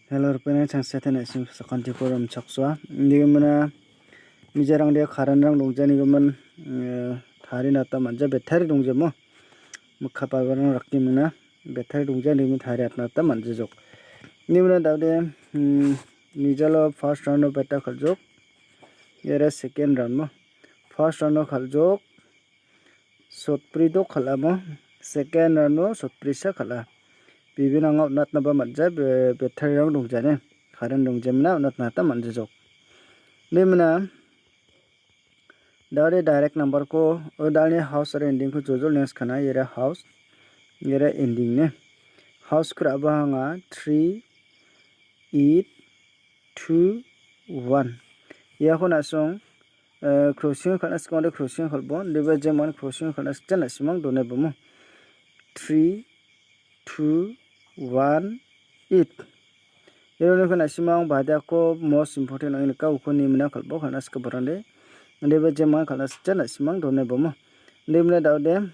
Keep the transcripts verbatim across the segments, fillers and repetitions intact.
Hello, ripena changsa tena isim sakantiko ramchaksoa. Nigimana mijarang dia karanrang dongjanigimin, eh, tari nata manja betari dongjamo. Mukha parbarang rakki mina betari dongjanigimi tari atnata manjajok. Nigimana daude, hmm, mijalo first round of beta khaljok. Yara second round mo. First round of khaljok. Sotbri dok kal·amo, second round-o sotbrisa kal·a. Bibin anga on·atnaba man·ja, be-, bettarrang dongjani. Karen dongjamina on·atna gita man·jajok. Nimina, dade direct number-ko, o dalni house aro ending-ko jojol neng skana, iara house, iara ending ne. House-ko ra·ba anga three, eight, two, one. Iako na·song, eh, crossing kal·na sikang de crossing kal·bo, deba jeman crossing kal·na sikjan na·simang done bomo. Three, two, one, eight. Ironi ko na·simang badiako most important ong·e nika uko nimina kal·bo kal·na sika barang de. Deba jeman kal·na sikjan na·simang done bomo. Nimina daude,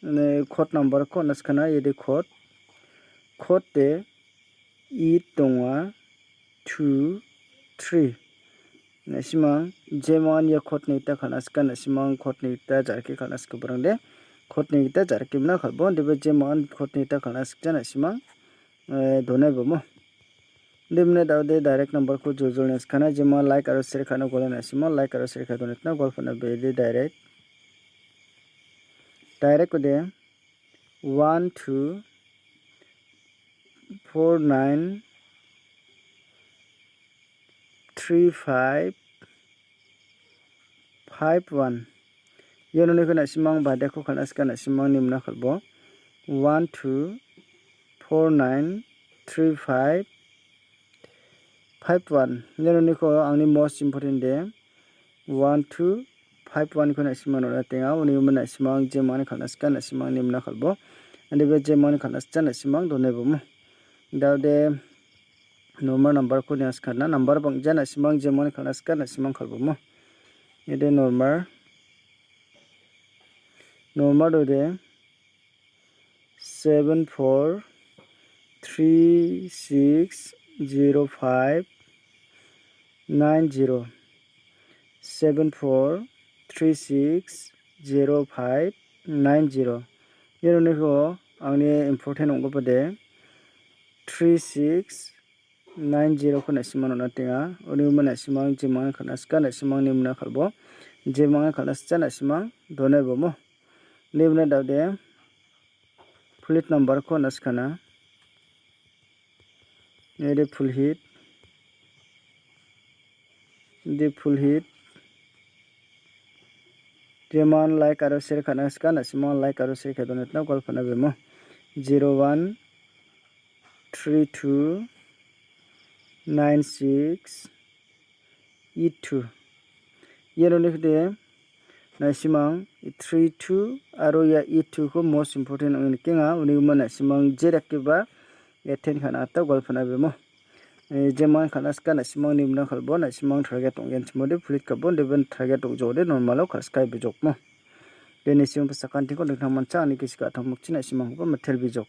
ne, code number ko na sikana, yede code. Code de eight donga, two, three. Na·simang, jeman ia code ni gita kal·na sika, na·simang code ni gita jarke kal·na sika barang de. Code ni gita jarke mina kal·bo, deba jeman code ni gita kal·na sikja na·simang, eh, donai bomo. Nimina daude direct number ko jojol neng skana, jeman like aro share ka·na gole na·simang, like aro share ka donetna gol pona bede direct. Direct ko de, one two four nine three five five one. Ianoni ko na·simang badeko kal·na sika na·simang nimna kal·bo. One two four nine three five five one. Ianoni ko angni most important de. One two five one ko na·simang nona tenga. Uni uman na·simang jemani kal·na sika na·simang nimna kal·bo. Ande be jemani kal·na sika na·simang done bomo. Daude normal number ko nias karna. Number bang ja na·simang jemani kal·na sika na·simang kal·bomo. Ede normal. Normal dode. Seven four three six zero five nine zero, seven four three six zero five nine zero. Ianoniko angni important ong·gipade three six nine zero ko na·simang nona tenga. Uni uman na·simang jemang kal·na sika na·simang nimna kal·bo. Jemang kal·na sika na·simang done bomo. Nimna daude plate number ko naskana. Nede full hit. De full hit. Jeman like aro share ka·na sika na·simang like aro share ka donetna gol pona bemo. Zero one three two nine six eight two. Ianoni kode na·simang three two aro ia eight two ko most important ong·e nikenga. Uni uman na·simang je dakeba attend ka·na gita gol pona bemo. Eh, jeman kal·na sika na·simang nimna kal·bo, na·simang target ong·genchimode plate ka·bo, deben target ong·jode normalo kal·skai bijokmo. Deni sing pasakantiko dingtang mancha ani kisika atang mukchi na·simangkoba metel bijok.